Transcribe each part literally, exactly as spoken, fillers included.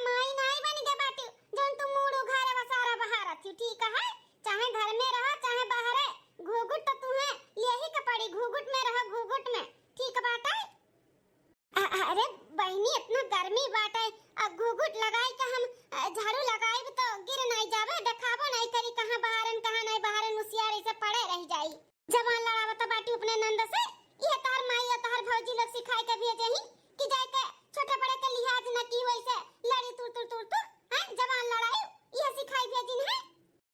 माई नाई बन के बाटी, जौन तू मूड़ उघारे वसारा बहारत ही, ठीक है? चाहे घर में रहो, चाहे बाहरे, घूघुट तो तुहे लेही के पड़ी, घूघुट में रहो, घूघुट में, ठीक बाटे? अ-, अरे बहिनी, इतना गर्मी बाटे, अब घूघुट लगाई के हम, अ, झाड़ू लगाइब तो गिर नाई जाबे, देखाबो नाई करी कहाँ बहारन, कहाँ नाई बहारन, उसियार ऐसे पड़े रह जाई। जबान लड़ावत बाटी अपने नंद से, ये तोहर माई और तोहर भौजी लोग सिखाए के भेजे ही कि जाए के छोटे बड़े के लिहाज न की, वैसे लड़ी तुर तुर तुर तुर, हैं? जबान लड़ाई, ये सिखाई भेजिन है।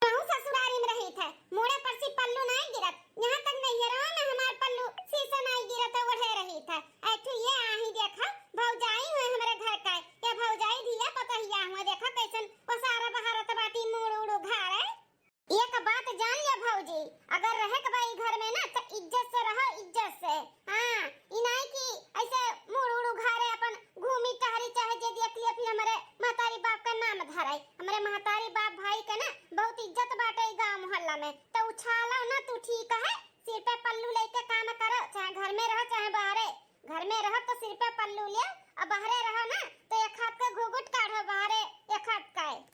कहूँ ससुरारी में रही थे, मुड़े पर से पल्लू नाई गिरत, यहाँ तक नैहरवा में हमार पल्लू शीशा नाई गिरत, ओढ़े रही थे। ऐठू ये आही देखा, भौजाई हुए हमरे घर का, ये भौजाई धिया पतहिया हुए, देखा कैसन ओसारा बहारत बाटी, मूड़ उड़ उघारे। एक बात जान ले भौजी, अगर रहे के बा ई घर में ना, त इज्जत से रहो, इज्जत से। हाँ, ई नाई कि ऐसे मूड़ उड़ उघारे अपन घूमी टहरी, चाहे जे देख लिया, फिर हमरे महतारी बाप का नाम धराई। हमरे महतारी बाप भाई के ना बहुत इज्जत बाटे ई गाँव मोहल्ला में, त उछालो ना तू, ठीक है? सिर पे पल्लू लेके काम करो, चाहे घर में रहो, चाहे बाहरे। घर में रहो तो सिर पे पल्लू लियो, और बाहरे रहो ना तो एक हाथ का घूघुट काढ़ो, बाहरे एक हाथ का है।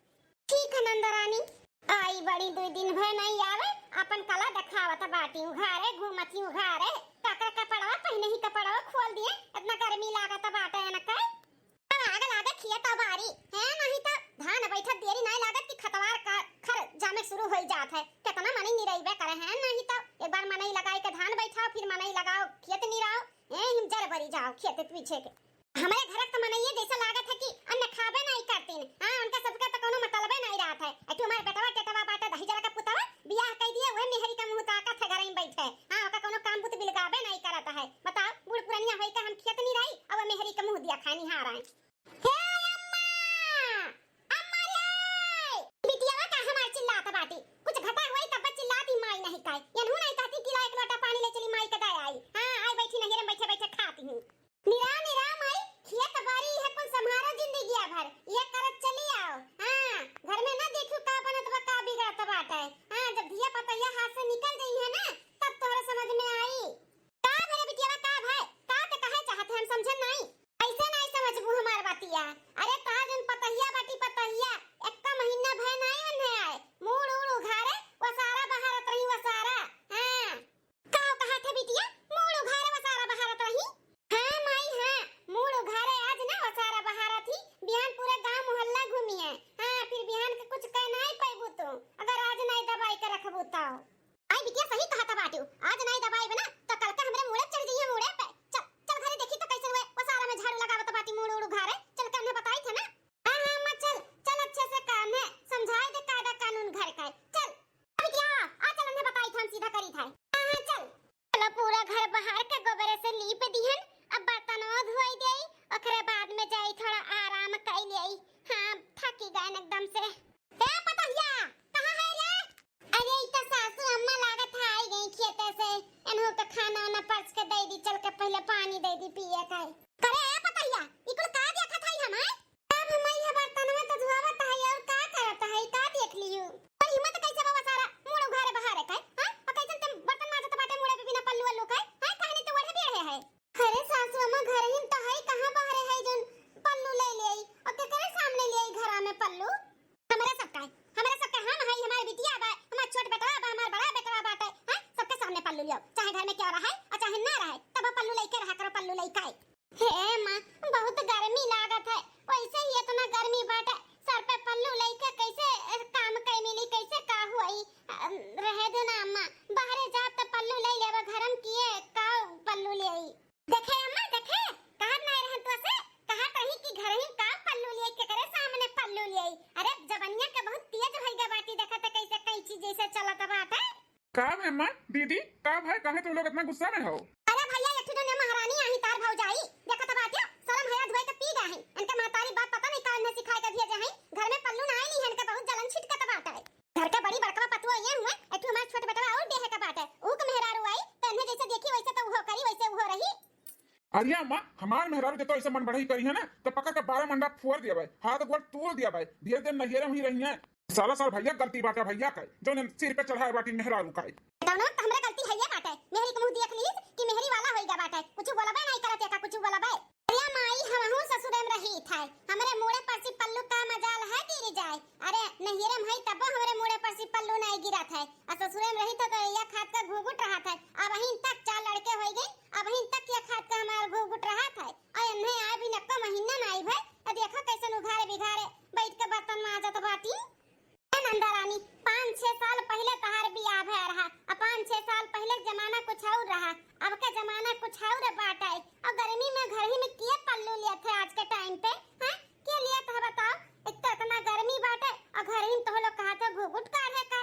ठीक है नंदरानी। आई बड़ी दुई दिन भय नहीं आवे, अपन कला देखावत बाटी, उघारे घूमती उघारे, काकर कपड़वा पहिने ही कपड़वा खोल दिए, इतना गर्मी लागत बाटे न के। अब आग लागे खेत बारी, है नहीं तो धान बैठत देरी नहीं लागत कि खतवार का खर जामे शुरू हो जात है। कितना मनई निरैबे करे हैं, नहीं तो एक बार मनई लगाई के धान बैठाओ, फिर मनई लगाओ खेत निराओ, ए हिम जर बरी जाओ खेत पीछे के। हमरे घर के मनइये जैसे लागत है कि अन्न खाबे नहीं करतीन। हाँ, उनका सबके तो कोनो मतलबे नहीं रहत है। ऐठू हमारे बेटवा टेटवा बाटे दही जरा का पुतवा, बियाह कई दिए, वह मेहरी का मुंह ताकत है घर में बैठे। हाँ, ओका कोनो काम बुत बिलगाबे नहीं करत है। बताओ, बूढ़ पुरनिया होई का हम खेत नहीं रही, अब मेहरी का मुंह दिया खानी हार आए। हे अम्मा! अम्मा रे! बिटियावा का हमार चिल्लात बाटी? कुछ घटा होई तब चिल्लाती माई नहीं काई। यनहू नहीं कहती कि ला एक लोटा पानी ले चली माई के दे आई। हाँ, आई बैठी नहिरे में बैठे बैठे खाती हूँ। निरा, निरा माई, खेत बारी है कुल संभारो जिंदगिया भर, ये करत चली आओ। हाँ, घर में ना देखू का बनत बा, का बिगड़त बाटे। हाँ, जब धिया पतैया हाथ से निकल जाई है ना, तब तोहरे समझ में आई। का भरे बिटियावा, का भय? का ते कहे चाहत है, हम समझन नाई। ऐसे नाई समझबू हमार बतिया। अरे तोहार जौन पतहिया बाटी पतहिया, एक्का महीना भय नाई अन्हे आए, मूड़ उड़ उघारे, वसारा बहारत रही वसारा। हाँ। का हो कहा थे बिटिया, मूड़ उघारे वसारा बहारत रही? हाँ माई हाँ, मूड़ उघारे आज ना वसारा बहारत ही, बिहान पूरा गांव मोहल्ला घूमी है। हाँ, फिर बिहान के कुछ कह नाई पैबू तू, अगर आज नाई दबाई के रखबू तो। आई बिटिया सही कहत बाटिउ, आज नाई दबाइब ना तो कल के हमरे मूड़े चढ़ जइहे मूड़े पे। चल, चल घरे देखी तो कैसे हुए, वसारा में झाड़ू लगावत बाटी मूड़ उड़ उघारे, चल के उन्हें बताई थे ना। हाँ, हाँ, अम्मा, चल, चल, अच्छे से कान्हे समझाए दे कायदा कानून घर का है। चल, अभी क्या? आ, चल, उन्हें बताई थे, हम सीधा करी थे। हाँ, हाँ, चल। चलो, पूरा घर बहार के गोबरे से लीप दिहन, अब बर्तनवा धोई देई, ओकरे बाद में जाई थोड़ा आराम कई लेई। हाँ, थकी गए एकदम से। ए पतहिया, कहाँ है रे? अरे, ई त सासू अम्मा लागत है आई गई खेते से। एनहू के खाना वाना परस के दे दी, चल के पहले पानी दे दी पिए का। करे ए पतहिया, ई कुल का देखत हई हम, हैं? अब हम ई बर्तनवा तो धोवत हई और का करत हई, का देख लियू? और हिम्मत कैसे बा सारा मूड़ उघारे बहारे का, हैं? और कैसन ते बर्तन माजत बाटे मूड़े पे बिना पल्लू वल्लू का, हैं? काहे नहीं तो ओढ़े बेढ़े है। अरे सासू अम्मा, घर ही तो है, कहाँ बाहरे है जौन पल्लू ले ले आई? और केकरे सामने ले आई घरा में पल्लू? हमरा सब का है, हमरा सब का, हम हई, हमार बिटिया बा, हमार छोट बेटवा बा, हमार बड़ा बेटवा बाटे, हैं? सबके सामने पल्लू लियो, चाहे घर में क्यों रहे और चाहे ना रहे, तब पल्लू लेके रहा करो, पल्लू लेके। हे माँ, बहुत गर्मी लागत है, वैसे ही इतना गर्मी बाटे, सर पे पल्लू लेके कैसे, अ, काम कई मिली, कैसे का हुई? अ, रहे दो ना अम्मा, बाहरे जाब त पल्लू ले लेबा, घर में किए का पल्लू ले आई? देखे अम्मा, देखे, कहत नाहीं रहन तो से, कहत रही कि घर ही का पल्लू लियाई, केकरे सामने पल्लू लियाई। अरे, जबनिया के बहुत तेज भई गा बाटी, देखत है कैसे कैंची जैसे चलत बाटे। का भय अम्मा, दीदी, का भय, काहे तुम लोग इतना गुस्सा में हो? अरे भैया, ये ठो जौन महारानी आही तार भौजाई, देखत बाटे, शर्म हया धोए के पी गए हैं। इनके महतारी बाप पता नहीं का इन्हें सिखाए के भेजे हैं, घर में पल्लू ना आई, इनके बहुत जलन छिटकत बाटे। घर के बड़ी बड़कवा पतुआ ये हुए, एक ठो हमार छोट बेटवा और देहे के बाटे। ऊ के मेहरारू आई, त इन्हें जैसे देखी वैसे त उहो करी, वैसे उहो रही। अरे अम्मा, हमार मेहरारू के तो ऐसे मन बढ़ई करी है ना, तो पकड़ के बारह मंडा फोड़ दिया भाई, हाथ गोड़ तोड़ दिया भाई, ढेर दिन नैहरे में ही रही है। साला सार भैया गलती बाटे भैया का, जौन सिर पे चढ़ाए बाटी मेहरारू का। तौनो त हमरा गलती है ये बाटे, मेहरी के मुंह देख लीस कि मेहरी वाला होई गा बाटे, कुछ बोलबे नहीं करत, एका कुछ बोलबे। अरे माई, हमहू ससुरे में रही थे, हमरे मूड़े पर से पल्लू बर्तन माजत बाटी। ए नंदा रानी, पाँच छह साल पहिले तहार बियाह भय रहा, अब पाँच छह साल पहिले जमाना कुछ और रहा, अब के जमाना कुछ और बाटे। और गर्मी में घर ही में किए पल्लू लियत है आज के टाइम पे, हैं? के लियत है बताओ? एक तो इतना गर्मी बाटे और घर ही में तो लोग कहत है घुघुट काढ़े का।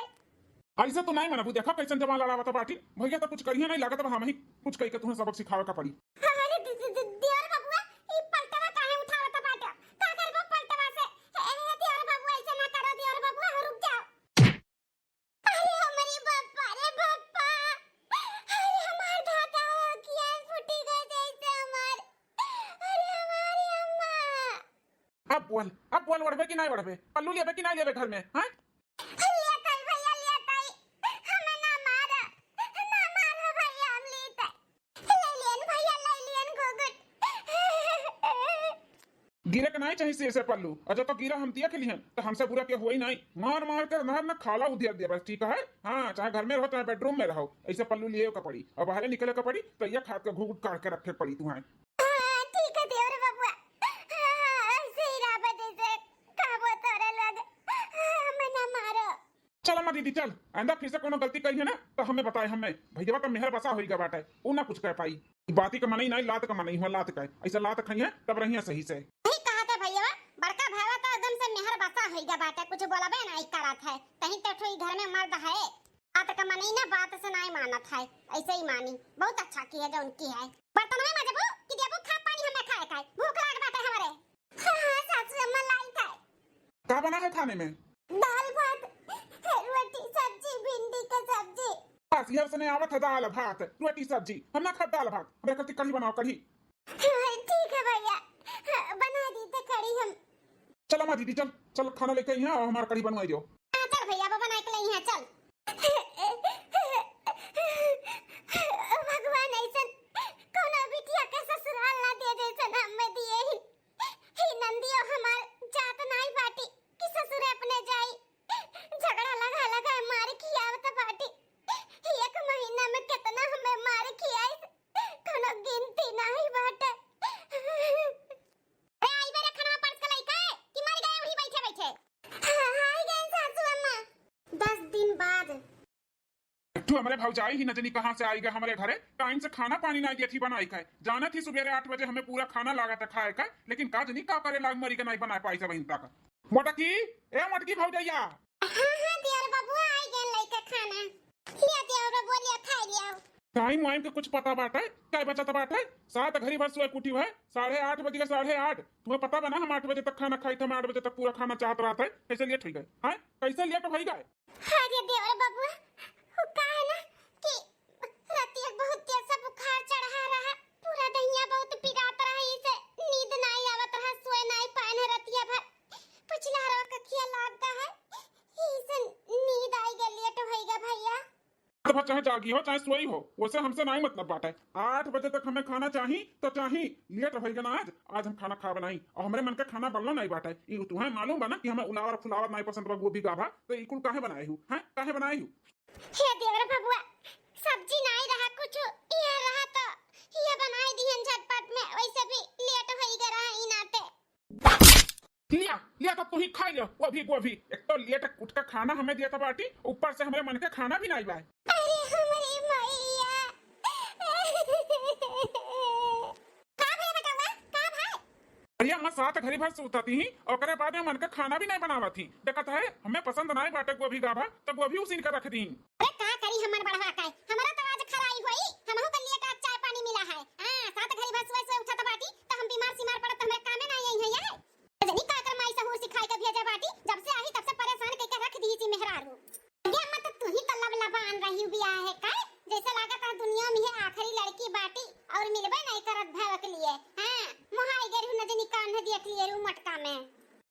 ऐसे तो नहीं मनबू, देखा कैसन जबान लड़ावत बाटी। भैया तो कुछ करिए नहीं, लागत बा हम ही कुछ कह के तुम्हें सबक सिखावे का पड़ी। अरे दि-, दि-, दि-, दियोर बबुआ, ई पलटवा काहे उठावत बाटा? का करबो पलटवा से? ए, ए, दियोर बबुआ, ऐसे ना करो दियोर बबुआ, रुक जाओ। अरे हमरे बप्पा रे बप्पा, अरे हमार दादा, किया फूटी गए जैसे हमार, अरे हमारी अम्मा। अब बोल, अब बोल, बढ़बे कि नहीं बढ़बे? पल्लू लेबे कि नहीं लेबे घर में, हाँ? लिया ताई भैया, लिया ताई। हमें ना मारा, ना मारा भैया, हम ली ताई। ले लियन भैया, ले लियन घुघुट। गिरे के नहीं चाहिए सिर से पल्लू, और जब तो गिरा हम दिया के लिहन, तो हमसे बुरा के हुआ ही नहीं। मार मार के नहर में खाला उधियर दिया बस, ठीक है? हाँ, चाहे घर में रहो, चाहे बेडरूम में रहो, ऐसे पल्लू लिए का पड़ी, और बाहर निकले का पड़ी, तो ये खाद का घुघुट काढ़ के रखे पड़ी तुम्हारे। हाँ, ठीक है देवर बबुआ। हाँ, ऐसे ही रहा बजे से कहबो तोरे लोग। हाँ, हमें ना मारो। चल अम्मा दीदी चल, आइंदा फिर से कोनो गलती करी है ना तो हमें बताए, हमें भैया तो मेहर बसा होई गा बाटे, ऊ ना कुछ कह पाई। ई बाती का मनई ना, लात का मनई हुआ, लात का ऐसा लात खाइए तब रहिए सही से। यही कहा था भैया, बड़का भावा तो एकदम से मेहर बसा होई गा बाटे, कुछ बोलबे नहीं करत है, कहीं तो ठोई घर में मर्द है। बात का मनई ना, बात से नाय मानत है, ऐसे ही मानी। बहुत अच्छा की है जो उनकी है। बर्तन में मजबू कि देबू खा पानी, हमें खाए खाए भूख लाग बाटे हमरे। हाँ, हाँ, सासू अम्मा लाई खाए। का बना है खाने में? दाल भात, रोटी, सब्जी, भिंडी का सब्जी। बस ये उसने आवत है दाल भात, रोटी, सब्जी। हम ना खाब दाल भात, हमरे खातिर कढ़ी बनाओ, कढ़ी। हाँ, ठीक है भैया, हाँ, बना दी तो कढ़ी हम। चल अम्मा दीदी चल, चल खाना लेके आई है और हमारा कढ़ी बनवाई दो। हाँ, चल भैया, अब बनाए के लिए यहाँ चल। भगवान ऐसन कौनो बिटिया के ससुराल ना दे जैसन हमें दिए ही। ही नंदियो हमार जात नाई बाटी कि ससुरे अपने जाई। झगड़ा लगा लगा मार खियावत बाटी। ही एक महीना में कितना हमें मार खियाई, कौनो गिनती नाई बाटे। अरे आई बेरे खाना परस के लइका है कि मर गए वही बैठे बैठे? हाँ, आई गए सासू अम्मा। दस दिन बाद। तू हमरे भौजाई ही न जनी कहाँ से आई गए हमरे घरे, टाइम से खाना पानी ना दिए थी बनाई खाए। जानत ही सुबेरे आठ बजे हमें पूरा खाना लागत है खाए का, लेकिन का जनी का करे लाग मरी के नहीं बना पाई सब तक। मोटकी, ए मोटकी भौजैया। हाँ, हाँ, दियर बबुआ, आई गए लइका खाना। लिया दियर बबुआ, लिया खाई लिया। टाइम वाइम के कुछ पता बाटे? कै बजत बाटे? सात घड़ी भर सोए के उठी है, साढ़े आठ बज गए, साढ़े आठ। तुम्हें पता बा ना, हम आठ बजे तक खाना खाई थे, हम आठ बजे तक पूरा खाना चाहत रहत है, कैसे लेट हो गए? हाँ, कैसे लेट हो गए? अरे देवर बबुआ, वो का है ना कि रतिया बहुत तेज से बुखार चढ़ा रहा, पूरा दहिया बहुत पिरात रहा, इसे नींद नाई आवत रहा, सोए नाई पाए न रतिया भर। पिछला हरवा कखिया लाग गा है, इसे नींद आई गई, लेट होई गा भैया। रात भर चाहे जागी हो, चाहे सोई हो, वैसे हमसे नाई मतलब बाटे। आठ बजे तक हमें खाना चाही तो चाही, लेट होई गा ना आज, आज हम खाना खाब नाई, और हमरे मन के खाना बनलो नाई बाटे। ई तुम्हें मालूम बा ना कि हमें उलावर फुलावर नाई पसंद बा, गोभी गाभा, तो ई कुल काहे बनाए हू, हैं? काहे बनाए हू? हे देवर बबुआ, सब्जी नाई रहा कुछ, ये रहा तो ये बनाई दिहन झटपट में, वैसे भी लेट होई गा रहा ई नाते। लिया, लिया तो तू ही खा लिया, वो भी गोभी। एक तो लेट कुट का खाना हमें दिया था बाटी, ऊपर से हमारे मन के खाना भी नाई बा। अरे हमारी मैया। का भय बेटवा, का भय? अरे अम्मा, सात घड़ी भर सूतती ही, ओकरे बाद में मन का खाना भी नहीं बनावत ही। देखत है, हमें पसंद नहीं बाटे गोभी गाभा, तो गोभी उसीन कर रख दी। अरे का करी हमर बड़वा का, हमरा तो आज खराई होई, हमहू के लिए का चाय पानी मिला है। हाँ, सात घड़ी भर सुबह सुबह उठत बाटी, तो हम बीमार सीमार पड़त, हमरे कामे ना आई है ये। जनी का कर माई सहूर सिखाई के भेजे बाटी, जब से आई तब से परेशान कई के रख दी सी मेहरारू। ये अम्मा, तो तू ही तो लबलबान रही बियाह है का? जैसे लागत है दुनिया में ये आखिरी लड़की बाटी और मिलबे नहीं करत भैया के लिए। हाँ, मोहाई गरू न जनी कान देख लिए रू मटका में।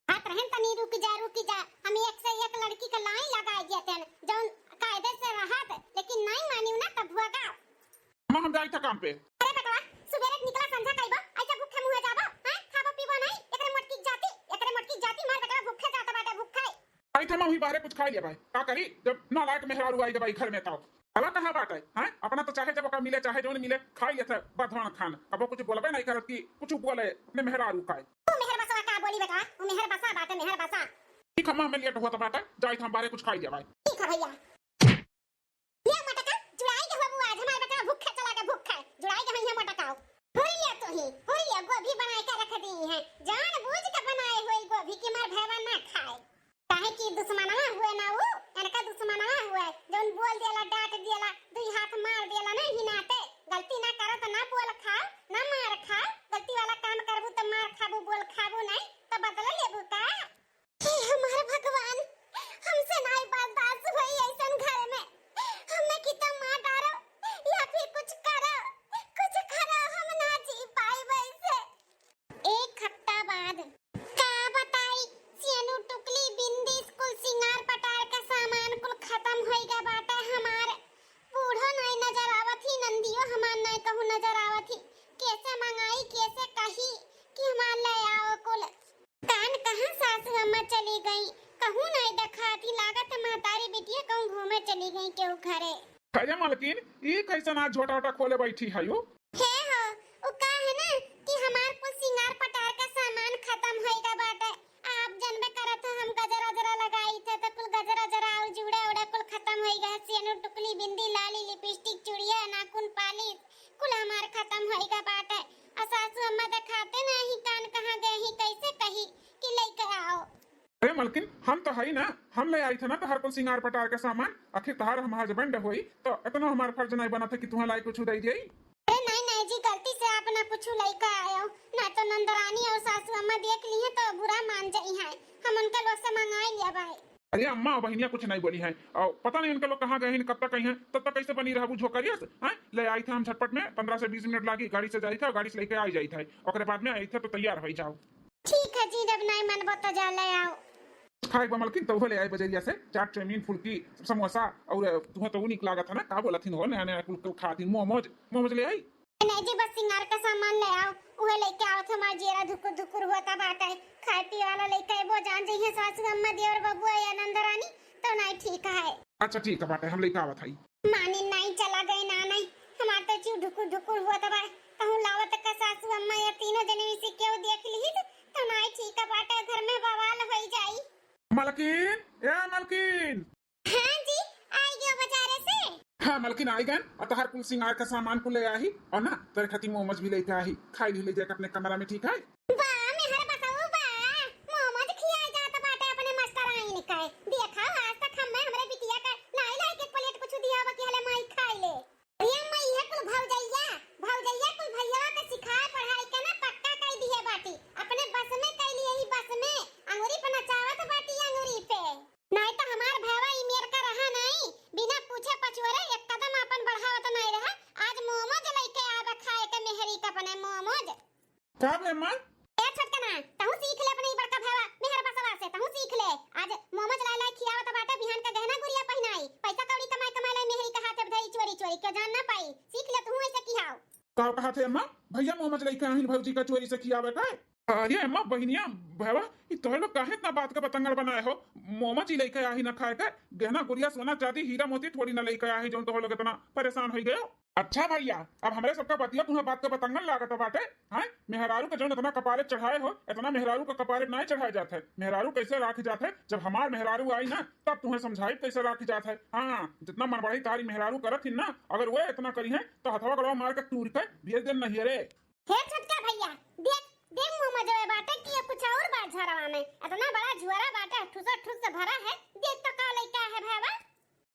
हाथ रहन तनी रुक जा, रुक जा, हम एक से एक लड़की के लाइन लगाई देते हैं, जौन कायदे से रहत, लेकिन नहीं मानियो ना तब हुआ का। अम्मा, हम जाई था काम पे। अरे बेटवा, सुबेरे निकला संझा कइबो, ऐसा भूखे मुंहे जाबो, हैं? खाबो पीबो नहीं, एकरे मोटकी जाति, एकरे मोटकी जाति, मार बेटवा भूखे जाता बाटे, भूखे। आई था, मैं वही बाहरे कुछ खाई ले भाई। का करी, जब नालायक मेहरारू आई जब आई घर में तो। अब कहाँ बात है, हैं? अपना तो चाहे जब ओका मिले, चाहे जौन मिले, खाई लेते बधौन खान। अब वो कुछ बोलबे नहीं करत कि कुछ बोले अपने मेहरारू का। तू मेहर बसवा का बोली बेटवा, वो मेहर बसा बाटे, मेहर बसा। हम हमें लेट हुआ तो बाटे, जाई तो हम बाहरे कुछ खाई लेवाई। ठीक है भैया। ये मोटका, जुड़ाई के बाबू, आज हमारे बेटा भूखे चला गया, भूखे। जुड़ाई के भैया मोटका। हुरिया तो ही, हुरिया गोभी बनाए के रख दी है। जान बूझ के बनाए हुए गोभी की मार भैवा ना खाए। काहे कि दुश्मनवा हुए ना उ, इनका दुश्मनवा हुए। जौन बोल दियाला, डांट दियाला, दुई हाथ मार दियाला, नहीं हिनाते। गलती ना करो तो ना बोल खाओ, ना मार खाओ। गलती वाला काम करबू तो मार खाबू, बोल खाबू नहीं तो बदला लेबू का? हे हमार भगवान, हमसे नाई बर्दाश्त होई ऐसन घर में। हमें की तो मार डारो या फिर कुछ करो, कुछ करो, हम ना जी पाई वैसे। एक हफ्ता बाद। का बताई, सियनू टुकली, बिंदी, कुल सिंगार पटार का सामान कुल खत्म होइगा बाटे हमार। बूढ़ो नाई नजर आवत ही, नंदियो हमार नाई कहूँ नजर आवत ही। कैसे मंगाई, कैसे कही कि हमार ले आओ कुल। कान कहाँ सासू अम्मा चली गई, कहूँ नाई देखाती, लागत महतारी बिटिया कहूँ घूमे चली गई केहू घरे। अरे मलकिन, ई कैसन आज झोटा ओटा खोले बैठी है यू? हे हो, उ का है ना कि हमार कुल सिंगार पटार का सामान खत्म होइगा बाटे। आप जनबे करत हो, हम गजरा ओजरा लगाई थे तो कुल गजरा ओजरा और जूड़ा उड़ा कुल खत्म होइगा। सेनू टुकली बिंदी लाली लिपस्टिक चूड़िया नाखून पालिश कुल हमार खत्म होइगा बाटे। आ सासू अम्मा देखाते नहीं कान कहाँ गए ही, कैसे कही कि लेके आओ। अरे मलकिन, हम तो हई ना, हम ले आई थे ना तोहार कुल सिंगार पटार के सामान। आखिर तोहार हम हस्बैंड होई, तो इतना हमार फर्ज नहीं बनत है कि तुहा लाई कुछ दे दिए। अरे नहीं नहीं जी, गलती से आप ना कुछ लइका आयो, ना तो नंदरानी और सासू अम्मा देख ली है तो बुरा मान जाई है। हम उनका लोग से मंगाई लिया भाई। अरे अम्मा बहनिया कुछ नहीं बोली है, और पता नहीं उनका लोग कहाँ गए हैं, कब तक आई हैं, तब तक कैसे बनी रहबू झोकरिया से? हैं? ले आई थे हम झटपट में, पन्द्रह से बीस मिनट लागी, गाड़ी से जाई था, गाड़ी से लेके आई जाई था, ओकरे बाद में आई थे तो तैयार हो जाओ। ठीक है जी, जब नहीं मनबो तो जा ले आओ। खाए बा मलकिन, तो उहे ले आई बजरिया से, चाट, चाउमीन, फुल्की, समोसा, और तुहे तो उ निक लागत है ना, का बोलत हिन हो, नया नया कुल, कुल खात हिन, मोमोज, मोमोज ले आई। नहीं जी, बस सिंगार का सामान ले आओ, उहे लेके आओ, तो हमार जियरा धुकुर धुकुर होता बाटे। खाए पिए वाला लेके आइबो, जान जइहे सासू अम्मा, देवर बबुआ या नंदरानी, तो नहीं ठीक है। अच्छा ठीक है बाटे, हम लेके आवत हई। मानी नाई चला गए ना नाई, हमार तो जीव ढुकुर ढुकुर हुआ तबा। कहूँ लावत का सासू अम्मा या तीनों जने इसे केहू देख लिहित तो नाई ठीक बाटे, घर में बवाल होई जाई। मलकिन, ए मलकिन। हाँ जी, आई गयो बाजारे से। हाँ मलकिन आई गन, और तोहार कुल सिंगार का सामान कुल ले आही, और ना तोरे खातिर मोमोज भी लेके आही, खाई ली ले जाके अपने कमरा में, ठीक है? बा, मेहर बसऊ बा, मोमोज खियाए जात बाटे अपने मास्टर आइन के। देखा, आज तक हमें हमरे बिटिया का लाई लाई के प्लेट कुछ दिया बा कि हले माई खाई ले। अरे अम्मा, इहे कुल भौजैया, भौजैया कुल भैया के सिखाए पढ़ाई के ना पक्का कई दिए बाटी। अपने बस में कई लिए ही बस में, अंगुरी पर नचावत बाटी अंगुरी पे। नहीं तो हमार भैवा ई मेर का रहा नहीं, बिना पूछे पछुआरे एक कदम अपन बढ़ावत नहीं रहा। आज मोमोज लेके आवे खाए के मेहरी के अपने मोमोज। का बे अम्मा? ए छोटकना, तहूँ सीख ले अपने ई बड़का भैवा मेहर बसवा से, तहूँ सीख ले। आज मोमोज लाए लाए खियावत बाटे, बिहान का गहना गुरिया पहिनाई, पैसा कौड़ी कमाए कमाए लाई मेहरी का हाथे धरी चोरी चोरी, क्यों जान ना पाई। सीख ले तहूँ ऐसे किहाओ। का कहा थे अम्मा? भैया मोमोज लेके आहिन भौजी का चोरी से खियावे का? अरे अम्मा बहिनिया, भैवा, ई तोहे लोग काहे इतना बात का बतंगड़ बनाए हो? मोमोज ही लेके आही ना खाए के, गहना गुरिया सोना चांदी हीरा मोती थोड़ी ना लेके आही, जौन तोहे लोग इतना परेशान होई गयो। अच्छा भैया, अब हमरे सबका बतिया तुम्हें बात का बतंगड़ लागत बाटे, हैं? मेहरारू के जौन इतना कपारे चढ़ाए हो, इतना मेहरारू का कपारे नाय चढ़ाए जात है। मेहरारू कैसे राख जात है? जब हमार मेहरारू आई ना, तब तुम्हें समझाई कैसे राख जात है। हाँ, जितना मनबढ़ाई तारी मेहरारू करत हिन ना, अगर वे इतना करी हैं, तो हथवा गड़वा मार के तूर के भेज देन नहीं रे। हे छोटका भैया, देख, देख मोमोजवे बाटे कि ये कुछ और बा झरवा में। इतना बड़ा झुआरा बाटे, ठुसा ठुस से भरा है। देख तो का लइका है भैवा।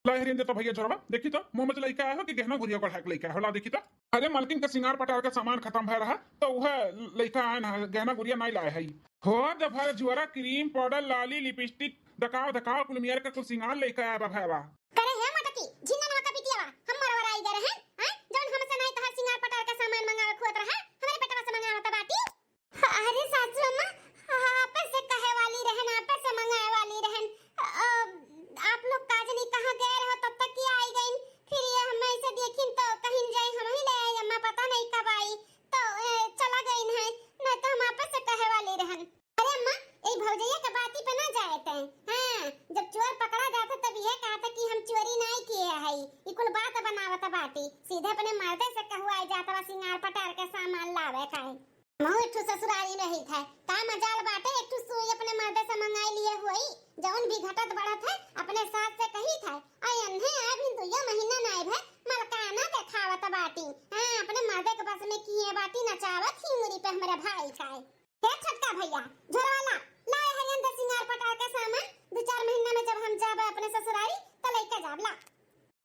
ला हेरिन दे तो भैया झरवा, देखी तो मोमोज लइका आए हो कि गहना गुरिया बढ़ा के लइका आए हो, ला देखी तो। अरे मलकिन का सिंगार पटार का सामान खत्म भय रहा, तो वह लइका आए ना, गहना गुरिया नहीं लाए है। हो जब भर झुआरा क्रीम पाउडर लाली लिपस्टिक दकाव दकाव कुल मेर का कुल सिंगार लइका आए बा भैवा। करे हे मटकी, झिन्ननवा का बिटियावा, हम मरवराई गए रहे, हैं? जौन हमसे नाई तहार सिंगार पटार का सामान मंगावे खुआत रहा, हमरे बेटवा से मंगावत बाटी। अरे सासू अम्मा, आपस से कहे वाली रहन, आपस से मंगाए वाली रहन। अ, आप लोग का जनी कहाँ गए रहो, तब तक की आई गईन। फिर ये हम ऐसे देखिन तो कहीं जाए हम ही ले आई, अम्मा पता नहीं कब आई, तो, ए, चला गईन है, नहीं तो हम आपस से कहे वाली रहन। अरे अम्मा, ए भौजैया के बाती पे ना जाए तै। हाँ, जब चोर पकड़ा जाता तब ये कहता कि हम चोरी नहीं किए हई, ई कुल बात बनावत बाटी। सीधे अपने मर्दे से कहवाए जात बा सिंगार पटार के सामान लावे खाए। महू एक ठो ससुरारी में ही था, का मजाल बाटे, एक ठो सुई अपने मर्दे से मंगाई लिए हुई। जौन भी घटत बढ़त है, अपने सास से कही था। आ एन्हे अभी दुइयो महीना नाई भे, मलकाना देखावत बाटी। हाँ, अपने मर्दे के बस में किए बाटी, नचावत ही मुड़ी पे हमरे भाई का है। हे छोटका भैया, झोरवाला, ला हरियन दे सिंगार पटार के सामान, दू चार महीना में जब हम जाबे अपने ससुरारी, त लइके जाब, ला।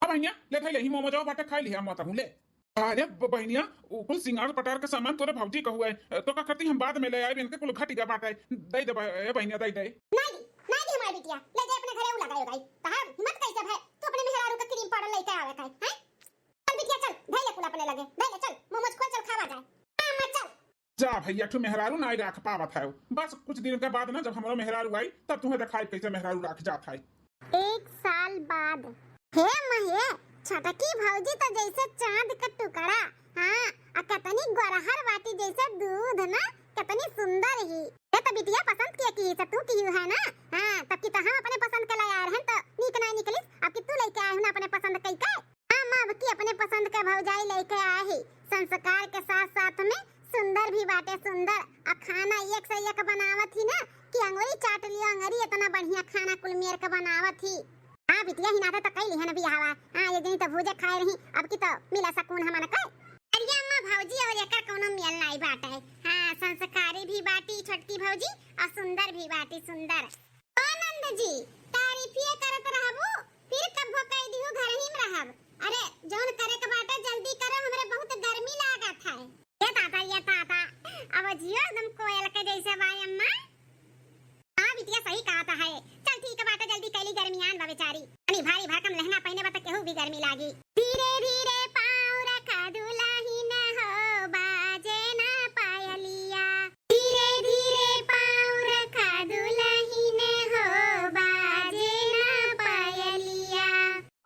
हाँ बहिनिया, ले धइले ही मोमोजवा बाटे, खाई लिहे, हम तहूँ ले। अरे ब-, बहिनिया, उ कुल सिंगार पटार के सामान तोरे भौजी कहू है, तो का करती हम बाद में ले आए, इनके कुल घट गया बाटे, दे दे ब-, ए बहिनिया, दे दे। नाई दी, नाई दी हमारी बिटिया, ले जाए अपने घरे, उ लगाए उगाई। तहार हिम्मत कैसे भय, तू अपने मेहरारू का क्रीम पाउडर लेके आवे का है, हैं? चल बिटिया चल, धइले कुल अपने लगे, धइले चल, मोमोज खोल, चल खावा जाए। हाँ, अम्मा चल। जा भैया, ठू मेहरारू नाई राख पावत है। बस कुछ दिन के बाद ना, जब हमरो मेहरारू आई, तब तुम्हें देखाई कैसे मेहरारू राख जात है। एक साल बाद। हे मये, छोटकी भौजी तो जैसे चांद का टुकड़ा। हाँ, आ कतनी गोरहर बाटी जैसे दूध ना, कतनी सुंदर ही। ये तो बिटिया पसंद किया की से तू की है ना। हाँ, तब की तो हम अपने पसंद के ले आए रहन तो नीक नाई निकलिस, अब की तू लेके आए हो ना अपने पसंद कई के। हम अब की अपने पसंद का भौजाई लेके आए ही। संस्कार के साथ साथ में सुंदर भी बाटे, सुंदर। आ खाना एक से एक बनावत ही ना कि अंगुरी चाट लियो अंगुरी, इतना बढ़िया खाना कुल मेर के बनावत ही। हाँ बिटिया, ही नाते तो कई लिहन बियाहवा। हाँ, एक दिन तो भूजे खाए रही, अब की तो मिला सकून हमन के। अरे अम्मा भौजी और एकर कौनो मेल नाई बाटे। हाँ, संस्कारी भी बाटी छोटकी भौजी और सुंदर भी बाटी सुंदर। ओ नंद जी, तारीफिए करत रहबू, फिर कब्बो कह दिहू घर ही में रहब। अरे, जौन करे के बाटे जल्दी करो, हमरे बहुत गर्मी लागत है। ये ताता, ये ताता, अब जियो एकदम कोयल के जैसे बाय अम्मा। हाँ बिटिया, सही कहत है। चल ठीक बाटे, जल्दी कैली, गर्मियान बा बेचारी। अनी भारी भरकम लहंगा पहने बा त केहू भी गर्मी लागी। धीरे धीरे पाँव रखा दुलहिन हो, बाजे ना पायलिया। धीरे धीरे पाँव रखा दुलहिन हो, बाजे ना पायलिया।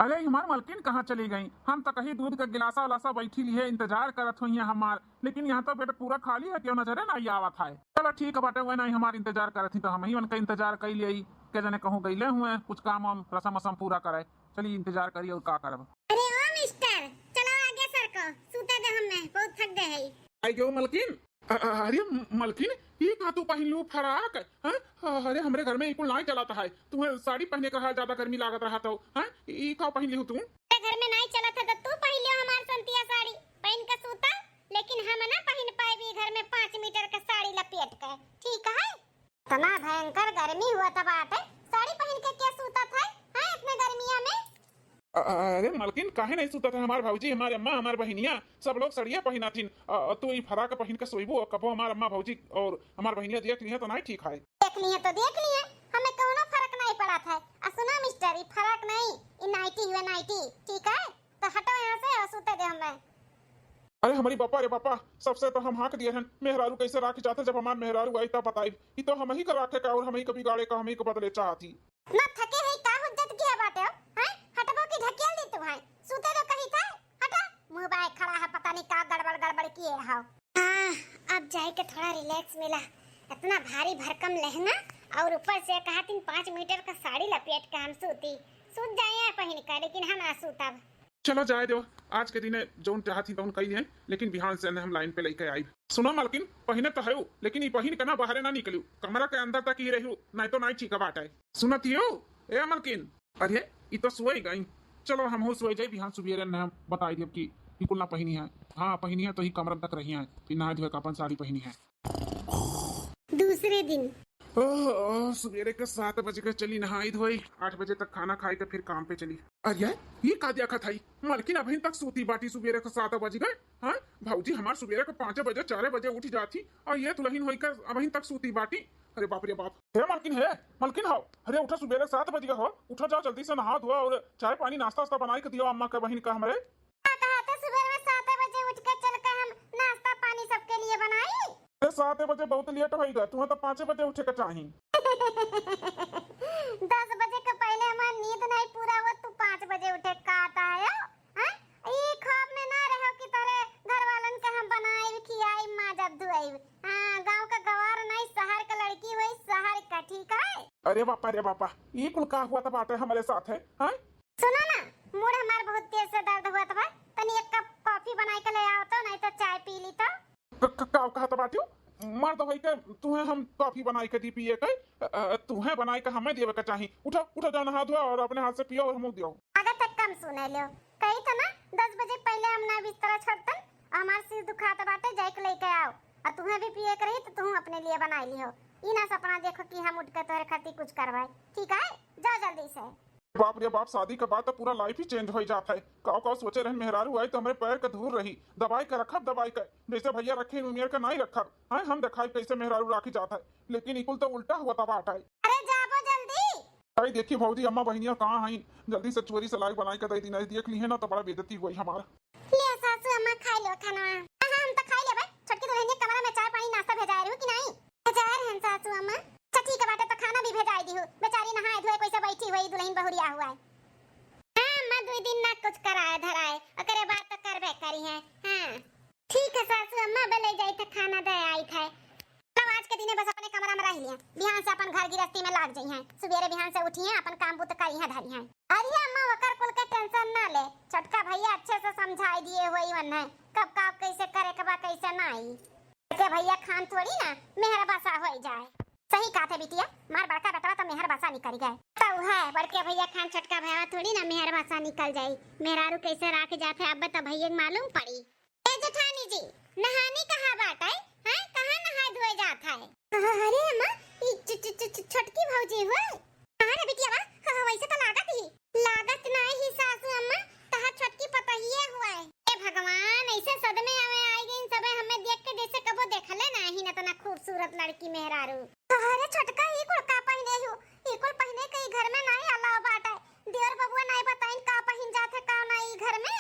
अरे हमार मलकिन कहाँ चली गई? हम तो कहीं दूध का गिलासा उलासा बैठी लिए इंतजार करत हुई हैं हमार, लेकिन यहाँ तो बेड पूरा खाली है, क्यों नजरे नहीं आवत है। चलो ठीक बाटे, वह नहीं हमार इंतजार करत ही तो हम ही उनका इंतजार कर लिए, के जने कहूँ गईले हुए कुछ काम वाम रसम वसम पूरा करे। चलिए इंतजार करिए और का करब। अरे ओ मिस्टर, चलो आगे सरको, सूते दे हमें, बहुत थक गए है। आई गयो मलकिन। अ-, अ-, अरे म-, मलकिन, ई का तू पहिनलू फराक? हाँ? अरे हमरे घर में ई कुल नाई चलत है। तुम्हें साड़ी पहने का रहा, ज्यादा गर्मी लागत रहा तो, हाँ? ई का पहिनलू तू? तेरे घर में नाई चलत है तो तू पहिन लियो हमार संतिया साड़ी, पहन के सूता, लेकिन हम ना पहिन पाए भी घर में पाँच मीटर का साड़ी लपेट के, ठीक है? इतना भयंकर गर्मी हुआ था बाटे, साड़ी पहन के क्या सूता था, हैं, इतने गर्मिया में? अ-, अरे मलकिन, काहे नहीं सुतत है हमार भौजी, हमार अम्मा, हमार बहिनिया, सब लोग सड़िया पहिनाथिन। अ, अ, तू ई फराक पहिन के सोइबू, और कबो हमार अम्मा भौजी और हमार बहिनिया देख लिहे तो नहीं ठीक है। देख लिहे तो देख लिहे, हमें कौनो फर्क नहीं पड़त है। आ सुना मिस्टर, ई फराक नहीं, ई नाइटी हुए नाइटी, ठीक है? तो हटो यहाँ से और सूते दे हमें। अरे हमारी बापा रे बापा, सबसे तो हम हाँक दिए हन, मेहरारू कैसे राख जाते, जब हमार मेहरारू आई तब बताई। ई तो हम ही का राखे का और हम ही का बिगाड़े का, हम ही का बदले चाहती। ना थके है का हुज्जत किया बाटे हो? हैं? हटबो की ढकेल दी तू हैं? सूते दो कही था। हटा, मुंह बाय खड़ा है, पता नहीं का गड़बड़ गड़बड़ किए हो। हाँ, अब जाए के थोड़ा रिलैक्स मिला। इतना भारी भरकम लहंगा और ऊपर से कहा तीन पाँच मीटर का साड़ी लपेट के हम सूती। सूत जाए पहन कर, लेकिन हम ना सूतब। चलो जाए दो, आज के दिने जौन चाहत ही तौन कही है, लेकिन बिहान से हम लाइन पे लेके आई। सुनो मलकिन, पहिने तो है, लेकिन ई पहिन के ना बाहरे ना निकलू, कमरा के अंदर तक ही रहू, नहीं तो नहीं ठीक बात है। सुनत ही हो, ए मलकिन? अरे, ई तो सोए गई। चलो, हम हो सोए जाई, बिहान सुबेरे ने हम बताई देब कि ई कुल ना पहिनी है। हाँ, पहिनी है तो ही कमरा तक रही है, फिर नहा धोए का अपन साड़ी पहिनी है। दूसरे दिन। ओह, ओह, सुबेरे के सात बजे के चली नहाई धोई, आठ बजे तक खाना खाई के फिर काम पे चली। अरे, ये का देखत हई? मलकिन अबहिन तक सूती बाटी, सुबेरे के सात बज गए। हाँ, भौजी हमार सुबेरे के पाँच बजे, चार बजे उठ जाती, और ये दुल्हन होई के अबहिन तक सूती बाटी। अरे बाप रे बाप। हे मलकिन, हे मलकिन हो, अरे उठा, सुबेरे सात बज गए हो, उठा जाओ जल्दी से नहा धोआ और चाय पानी नाश्ता वास्ता बनाई के दियो अम्मा के बहिन का हमरे। कहा तो सुबह में सात बजे उठ के चल के हम नाश्ता पानी सबके लिए बनाई। अरे सात बजे बहुत लेट होई गा, तुम्हें तो पाँच बजे उठे के चाही। दस बजे के पहले हमार नींद नहीं पूरा हुआ, तू पाँच बजे उठे का आता है? हाँ? ई ख्वाब में ना रहो कि तोरे घर वालन के हम बनाई, खियाई, माजब, धुआई। हाँ, गाँव का गवार नहीं, शहर का लड़की हुई, शहर का, ठीक है? अरे बापा रे बापा, ई कुल का हुआ था बाटे हमारे साथ है, हाँ? सुनो ना, मूड हमार बहुत तेज से दर्द हुआ था, तनी एक कप कॉफी बनाई के ले आओ तो, नहीं तो चाय पी ली तो। क-, क-, का कहत बाटियो? मर्द होई के तुहें हम कॉफी बनाई के दी पिए के, अ, अ, तुहें बनाई के हमें देवे के चाही। उठो, उठो, जाओ नहा धोआ और अपने हाथ से पियो और हमहू दियो। अगर तक कम सुने लियो, कही था ना, दस बजे पहले हम ना बिस्तरा छोड़तन, और हमार सिर दुखात बाटे, जाइके लेके आओ। और तुहें भी पिए के रही तो तुहू अपने लिए बनाई लियो। ई ना सपना देखो कि हम उठ के तोहरे खातिर कुछ करवाए, ठीक है? जाओ जल्दी से। बाप रे बाप, शादी के बाद तो पूरा लाइफ ही चेंज हो जात है। काव काव सोचे रहन मेहरारू आई तो हमरे पैर के धूर रही, दबाई के रखब, दबाई के, जैसे भैया रखे उमेर के नाई रखब। हैं, हम देखाई कैसे मेहरारू राखी जात है, लेकिन इकुल तो उल्टा हुआ तबाट है। अरे जाबो जल्दी। आई देखी भौजी, अम्मा बहिनिया कहाँ हैं, जल्दी से चोरी से लाई बनाई के दे दी, नहीं देख ली है ना तो बड़ा बेइज्जती हुई हमार। ले सासू अम्मा, खाई लो खाना। हाँ, हाँ, हम तो खाई लेबे। छोटकी दुल्हनिया कमरा में चाय पानी नाश्ता भेजाए रहू कि नहीं? भेजाए रहन सासू अम्मा। अच्छा ठीक है बाटे, तो खाना भी भेजाए दिहू। बेचारी नहाए धोए कैसे बैठी हुई दुल्हन बहुरिया हुआ है। हाँ अम्मा, दुई दिन ना कुछ कराए धराए, ओकरे बाद तो करबे करी है। हाँ ठीक है सासू अम्मा, अब ले जाई तो खाना दे आई थे। तब आज के दिने बस अपने कमरा में रह लिया, बिहान से अपन घर गिरस्ती में लाग जाई हैं। सुबेरे बिहान से उठी हैं, अपन काम बुत करी हैं धरी हैं। अरे अम्मा, ओकर कुल के टेंशन ना ले, छोटका भैया अच्छे से समझाई दिए होई वन्ने, कब का कैसे करे के बा, कैसे नाई। के भैया खान थोड़ी ना मेहर बसा होई जाए। सही कहा थे बिटिया, मार बड़का बेटवा तो मेहर बसा निकल गए। तो है बड़के भैया खान छोटका भैया थोड़ी ना मेहर बसा निकल जाई। मेहरारू कैसे राख जात है, अब तो भैया के मालूम पड़ी। ए जेठानी जी, नहानी कहाँ बाटे? हैं, कहाँ नहाए धोए जात है? अरे अम्मा, ई छ-, छ-, छ-, छ-, छोटकी भौजी हुए। हाँ रे बिटिया बा, हाँ, वैसे तो लागत ही। लागत नाई ही सासू अम्मा, तहार छोटकी पतहिए हुए। ए भगवान, ऐसे सदमे आवे आई गईन सबे हमें देख के, जैसे कबो देखले नाहीं न इतना खूबसूरत लड़की मेहरारू। अरे छोटका, ई कुल का पहिने हु? ई कुल पहिने के ई घर में नाई अलाव बाटे। देवर बबुआ नाई बताइन का पहिन जात है, का नाई ई घर में।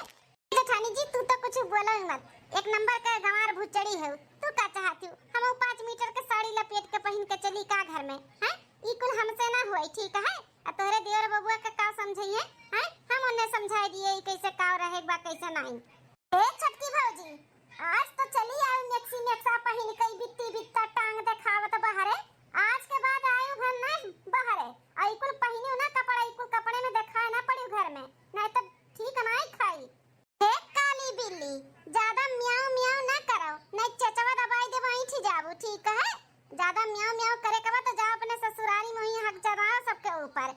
जेठानी जी, तू तो कुछ बोलो ही मत, एक नंबर के गंवार भुचड़ी है। तू का चाहती हो, हम वो पाँच मीटर के साड़ी लपेट के पहिन के चली का घर में? हैं, ई कुल हमसे ना होई, ठीक है? आ तोहरे देवर बबुआ का का समझई है? हैं, हम उन्हें समझाई दिए ई कैसे का रहे बा, कैसे नहीं। ए छोटकी भौजी, आज तो चली आयो नेक्सी नेक्सा पहिन के, ई बित्ती बित्ता टांग देखावत बहरे। आज के बाद आयो भर नहीं बहरे। आ ई कुल पहिनियो ना कपड़ा, ई कुल कपड़े में देखाए ना पड़ियो घर में, नहीं तो ठीक नहीं खाई। हे काली बिल्ली, ज्यादा म्याऊ म्याऊ ना करो, नहीं चचवा दबाई देबो, ऐंठी जाबो, ठीक है? ज्यादा म्याऊ म्याऊ करे के बा तो जाओ अपने ससुरारी में, वहीं हक जमाओ सबके ऊपर।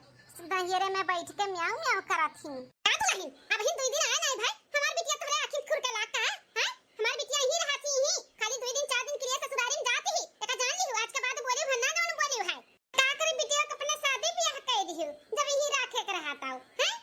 नैहरे में बैठ के म्याऊ म्याऊ करत ही। का दुल्हन, अबहिन दुई दिन आए नाई भाई, हमार बिटिया तोहरे आँखी खुर के लाग का है? हैं? हमार बिटिया यहीं रहत ही, यहीं। खाली दुई दिन चार दिन के लिए ससुरारी में जात ही। एका जान लिहू, आज के बाद बोलियो है ना, जौन बोलियो है। का करी बिटिया के अपने शादी ब्याह कई दिहू, जब यहीं राखे के रहत आऊ, हैं?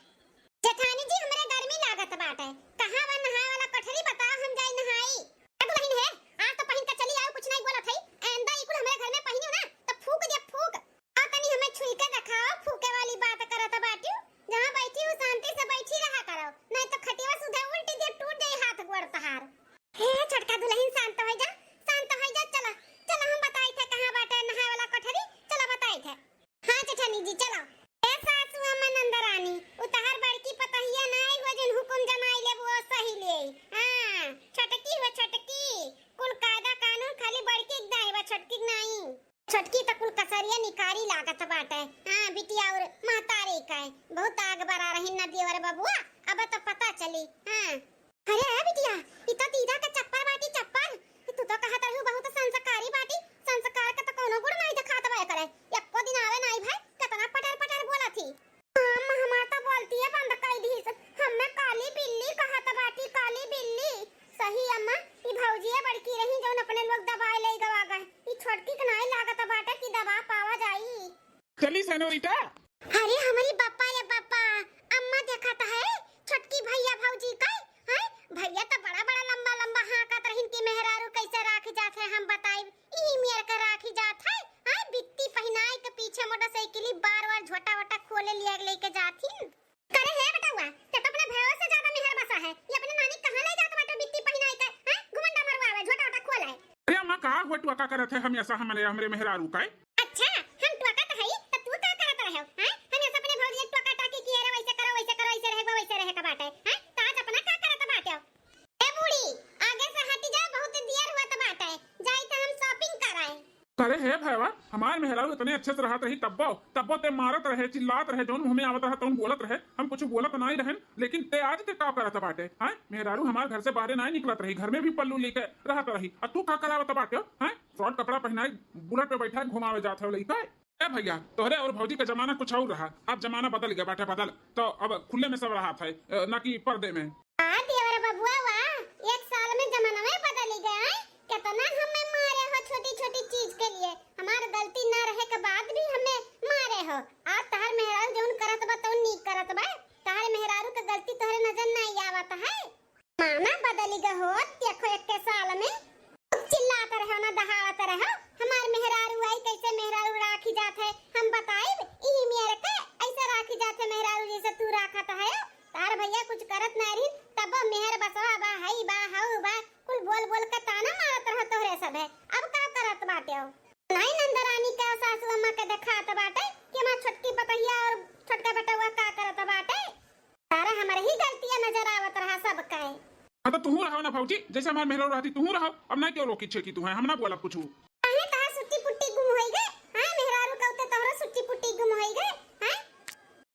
जेठानी जी, हमरे गर्मी लागत बाटे, कहाँ बा नहाए वाला कोठरी, बताओ, हम जाई नहाई। ए दुल्हन है, आज तो पहिन के चली आओ, कुछ नहीं बोलत है। आइंदा ई कुल हमरे घर में पहिनियो ना, तो फूक दे फूक। आ तनी हमें छुई के देखाओ, फूके वाली बात करत बाटियो। जहाँ बैठी हो, शांति से बैठी रहा करो, नहीं तो खटिया सुधा उल्टी दे, टूट जाई हाथ गोड़ तहार। हे छोटका दुल्हन, शांत हो जा, शांत हो जा, चला, चला, हम बताई थे कहाँ बाटे नहाए वाला कोठरी, चला बताई थे। हाँ जेठानी जी, चला। ए सासू अम्मा नंदरानी, उ तहार बड़की पतहिया नाई हो, जिन हुकुम जमाई लेबू, ओ सही ले। हाँ, छोटकी हो, छोटकी, कुल कायदा कानून खाली बड़की के दाई बा, छोटकी के नाई। छोटकी त कुल कसरिया निकारी लागत बाटे। हाँ, बिटिया और महतारी का है। बहुत आग बरा रही ना देवर बबुआ, अब तो पता चली। हाँ। अरे ए बिटिया, ई तो दीदा के चप्पर बाटी, चप्पर। ई तू तो कहत रहू बहुत संस्कारी बाटी, संस्कार के तो कोनो गुण नाई देखात बा एकरे। एको दिन आवे नाई भाई, केतना पटर पटर बोलत ही। अम्मा, हमार तो बोलतिए बंद कई दीस, हमें काली बिल्ली कहत बाटी, काली बिल्ली। सही अम्मा, ई भौजिया बड़की रही जौन अपने लोग दबाए ले गवा गए। ई छोटकी के नाई लागत बाटे कि दबा पावा जाई। चली सेनोरिटा। अरे हमरी बापा रे बापा, अम्मा देखत है, छोटकी भैया भौजी कई, हैं? भैया तो बड़ा बड़ा लंबा लंबा हाँकत रहिन कि मेहरारू कैसे राखी जात है, हम बताइब, ई मेर के राखी जात है, हैं? बित्ती पहिनाई के पीछे मोटरसाइकिल बार बार झोटा वोटा खोले लिया लेके जात हिन। करे हे बेटउआ, ते तो अपने भैया से ज्यादा मेहर बसा है, ये अपने नानी कहाँ ले जात बाटे बित्ती पहिनाई के, हैं? घुमंडा मरवावे, झोटा वोटा खोले। अरे अम्मा, का हुआ टुआ का करत है हमेशा हमरे, हमरे मेहरारू का? अच्छा, हम टोकत हई, त तू का करत रहे हो, हैं? हम ऐसे अपने भौजी टोका टाकी किए रहे, वैसे करो, वैसे करो, ऐसे रहे, वैसे रहे का बाटे, हैं? त आज अपना का करत बाटे हो? ए बूढ़ी, आगे से हटी जा, बहुत देर हुआ त बाटे, जाई त हम shopping कराए। अरे हे भैया, हमार मेहरारू इतने अच्छे से रहत रही, तब्बो, तब्बो ते मारत रहे, चिल्लात रहे, जौन मुँह में आवत रहे, तौन बोलत रहे, हम कुछ बोलत नाई रहन, लेकिन ते आज ते का करत बाटे, हैं? मेहरारू हमार घर से बाहरे नाई निकलत रही, घर में भी पल्लू लेके रहत रही, आ तू का करावत बाटे, हैं? शॉर्ट कपड़ा पहिनाई, बुलेट पे बैठाई घुमावे जात है लइका। ए भइया, तोहरे और भौजी का जमाना कुछ और रहा, अब जमाना बदल गया बाटे, बदल। तो अब खुले में सब रहत है, अ, ना कि पर्दे में। हाँ देवर बबुआ, वाह, एक साल में जमाना में बदल गया है। कितना हमें मारे हो छोटी छोटी चीज के लिए, हमार गलती ना रहे के बाद भी हमें मारे हो। आज तहार मेहरारू जौन करत बा तौन नीक करत बा, तहार मेहरारू के गलती तोहरे नजर नहीं आवत है। माना बदली गए हो, देखो एक के साल में खूब चिल्लात रहो ना दहाड़त रहो। हमार मेहरारू आई कैसे मेहरारू राखी जात है, हम बताइब ई मेर के ऐसे राखी जात है मेहरारू जैसे तू राखत है। तार भइया कुछ करत ना रही, तब मेहर बसवा बा, हई बा, हऊ बा, कुल बोल बोल के ताना मारत रहो तोहरे सब है। अब का करत बाटे हो? नाई नंदरानी का सासू अम्मा के देखात बाटे कि हमार छोटकी पतहिया और छोटका बेटवा का करत बाटे। तारा हमर ही गलतियां नजर आवत रहा सब कहे। हाँ, तो तुहू रहो ना भौजी, जैसे हमार मेहरारू रहती तुहू रहो। अब ना क्यों रोकी छेकी तू है, हम ना बोलब कुछ। काहे तहार सुट्टी पुट्टी गुम होई गए? हाँ, मेहरारू कहते तोहरो सुट्टी पुट्टी गुम होई गए? हाँ,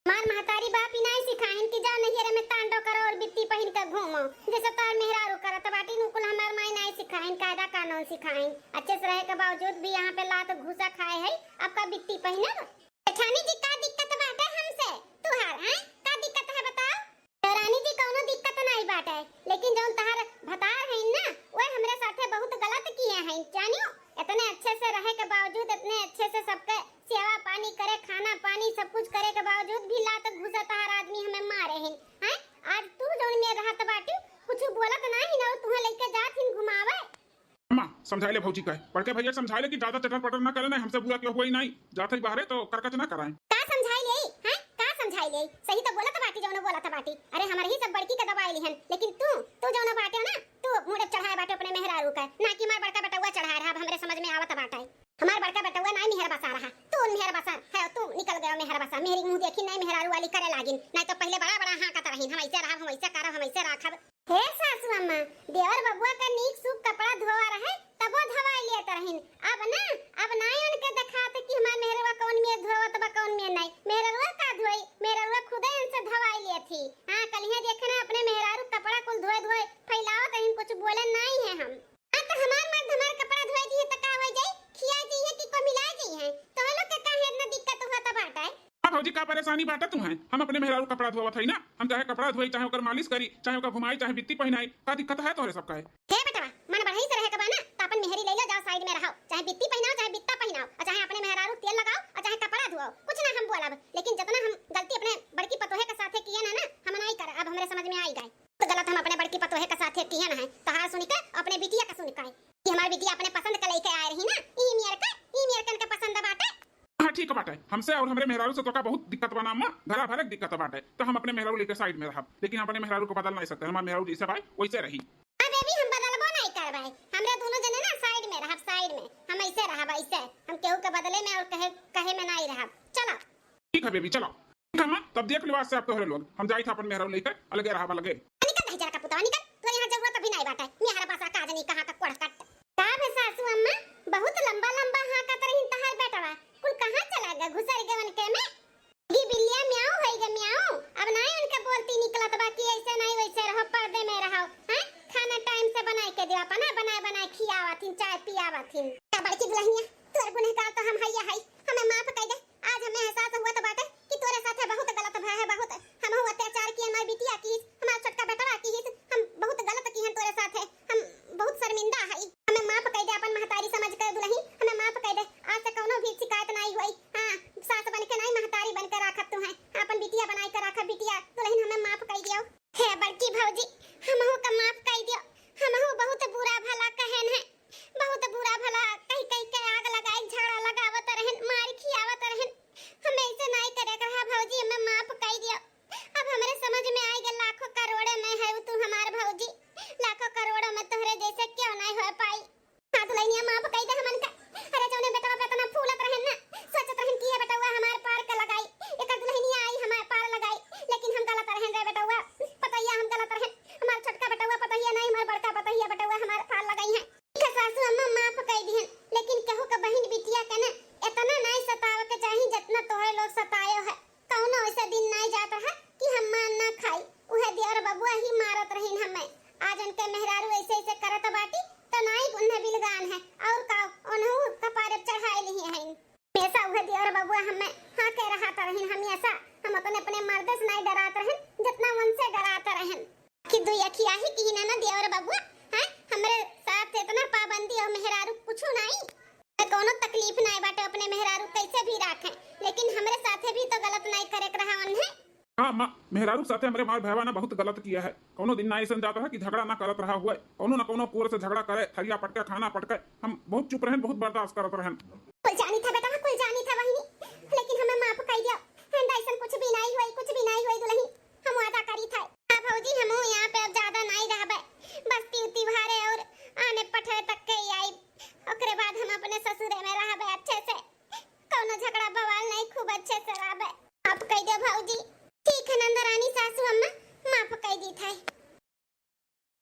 हमार महतारी बाप ही नाई सिखाइन कि जाओ नैहरे में तांडो करो और बित्ती पहिन के घूमो, जैसे तोहर मेहरारू करत बाटी। नु कुल हमार माई नाई सिखाइन, कायदा कानून सिखाइन। अच्छे से रहे के बावजूद भी यहाँ पे लात घूसा खाए है, अब का बित्ती पहिनब? जेठानी जी, का दिक्कत बाटे हमसे तुहार, हैं? का दिक्कत है बताओ? देवरानी जी, कौनो दिक्कत नाई बाटे, लेकिन जौन तहार भतार हईन ना, वह हमरे साथे बहुत गलत किए हईन, जानियो। इतने अच्छे से रहे के बावजूद, इतने अच्छे से सबके सेवा पानी करे, खाना पानी सब कुछ करे के बावजूद भी लात घूसा तहार आदमी हमें मारे हईन, हैं? आज तू जौन में रहत बाटी, कुछ बोलत नाई ना, तुहे लेके जात हिन घुमावे। अम्मा, समझाई ले भौजी का, बड़के भैया समझाई ले कि ज्यादा चटर पटर ना करे, ना हमसे बुरा क्यों हुआ ही नहीं, जात ही बाहरे तो करकच ना कराएं। का समझाई ले, हैं? का समझाई ले? सही तो बोलत बाटी, जौन बोलत बाटी। अरे, हमर ही सब बड़की के दबाई लिहन, लेकिन तू, तू जौन बाटे ना, तू मुड़े चढ़ाए बाटे अपने मेहरारू का, ना कि मार बड़का बेटवा चढ़ाए रहा, अब हमरे समझ में आवत बाटे। हमार बड़का बेटवा नाई मेहर बसा रहा, तू मेहर बसा है, तू निकल गयो मेहर बसा, मेहरी मुंह देखी नाई मेहरारू वाली करे लागिन, नाई तो पहले बड़ा बड़ा हाँकत रहीन, हम ऐसे रहब, हम ऐसे करब, हम ऐसे राखब। हे सासू अम्मा, देवर बबुआ का नीक सूख कपड़ा धोवा रहे, तबो धवाई लेत रहिन। अब ना, अब नाई उनके देखात कि हमार मेहरवा कौन में धोवत बा, कौन में नाई। मेहरवा का धोई, मेहरवा खुदे इनसे धवाई लेत ही। हाँ, कलिया देखे ना अपने मेहरारू कपड़ा कुल धोए धोए फैलावत रहिन, कुछ बोले नाई है हम। हाँ, तो हमार मर्द हमार कपड़ा धोए दिए तो का हो जाई? खिया जाई है कि को मिला जाई है? तो लोग के काहे इतना दिक्कत हुआ तब बाटा है? हाँ भौजी, का परेशानी बाटे तुहे? हम अपने मेहरारू कपड़ा धोवत हई ना, हम चाहे कपड़ा धोई, चाहे ओकर मालिश करी, चाहे ओकर घुमाई, चाहे बित्ती पहिनाई, का दिक्कत है तोहरे सबका है? हे बेटवा, मन बढ़ई से रहे के बा ना, तो अपन मेहरी ले लो, जाओ साइड में रहो, चाहे बित्ती पहिनाओ, चाहे बित्ता पहिनाओ, और चाहे अपने मेहरारू तेल लगाओ, और चाहे कपड़ा धोआओ, कुछ ना हम बोलब, लेकिन जितना हम गलती अपने बड़की पतोहे के साथे किए ना, ना, हम नाई कर, अब हमरे समझ में आई गए। तो गलत हम अपने बड़की पतोहे के साथे किए ना है, तोहार सुनी के, अपने बिटिया का सुनी के, कि हमार बिटिया अपने पसंद के लेके आए रही ना, ई मेर के, ई मेर कन के पसंद बाटे। हाँ, ठीक बाटे। हमसे और हमरे मेहरारू से तोका बहुत दिक्कत बा ना अम्मा, घरा भरे के दिक्कत बाटे। तो हम अपने मेहरारू लेके साइड में रहब, लेकिन अपने मेहरारू को बदल नहीं सकते। हमार मेहरारू जैसे बाई, वैसे रही। हाँ बेबी, हम बदलबो नहीं करबे। हमरे दोनों जने ना साइड में रहब, साइड में। हम ऐसे रहब, ऐसे। हम केहू के बदले में और कहे, कहे में नहीं रहब। चलो। ठीक है बेबी, चलो। ठीक है अम्मा, तब देख लो आज से आप तोहरे लोग। हम जाई था अपन मेहरारू लेके, अलगे रहब, अलगे। निकल नहीं जरा का पुतवा, निकल। तोरे यहाँ जरूरत अभी नहीं बाटे। मेहरा बसा का जनी कहाँ का कोढ़ कट। का बे सासू अम्मा, बहुत लंबा लंबा हाँकत रही तहार बेटवा। कुल कहाँ चला गए, घुसर गए उनके में? गी बिल्लिया म्याऊ होई गे म्याऊ। अब नाई उनके बोलती निकलत बा कि ऐसे नाई वैसे रहो, पर्दे में रहो। हैं? खाना टाइम से बनाई के दियो, अपना बनाए बनाए खियावत हिन, चाय पियावत हिन। का बड़की दुल्हनिया, तोर गुनहगार तो हम हइया हई, हमें माफ कर दे। आज हमें एहसास हुआ तो बाटे कि तोरे साथे बहुत गलत भा है, बहुत। हमहू अत्याचार किए, हमार बिटिया की, हमार छोटका बेटवा की, हम बहुत गलत की हैं तोरे साथे। हम बहुत शर्मिंदा हई, हमें माफ कर दे, अपन महतारी समझ कर दुल्हन, हमें माफ कर दे। आज से कौनो भी शिकायत नहीं होई। हाँ, सास बन के नहीं, महतारी बन के राखब तू है, अपन बिटिया बनाई के राखब। बिटिया दुल्हन, हमें माफ कर दियो। हे बड़की भौजी, हमहू का माफ कर दियो। हमहू बहुत बुरा भला कहन है, बहुत बुरा भला कह कह के आग लगाई, झगड़ा लगावत रहन, मार खियावत रहन। हमें सा, हम अपने, अपने मर्द से नाहीं डरात रहन, जितना उनसे डरात रहन। कि दुई अखिया ही की ननद और बबुआ, हैं? हमरे साथ इतना पाबंदी और मेहरारू कुछ नाहीं। कौनो तकलीफ नाहीं बाटे, अपने मेहरारू कैसे भी राखें, लेकिन हमरे साथे भी तो गलत नाहीं करे के रहा उन्हें। हाँ माँ, मेहरारू के साथे हमरे मार भैवा ना बहुत गलत किया है। कौनो दिन ना ऐसन जात रहा कि झगड़ा ना करत रहा हुए, कौनो ना कौनो कोर से झगड़ा करे, थरिया पटके, खाना पटके। हम बहुत चुप रहन, बहुत बर्दाश्त करत रहन। कुल जानी था बेटा,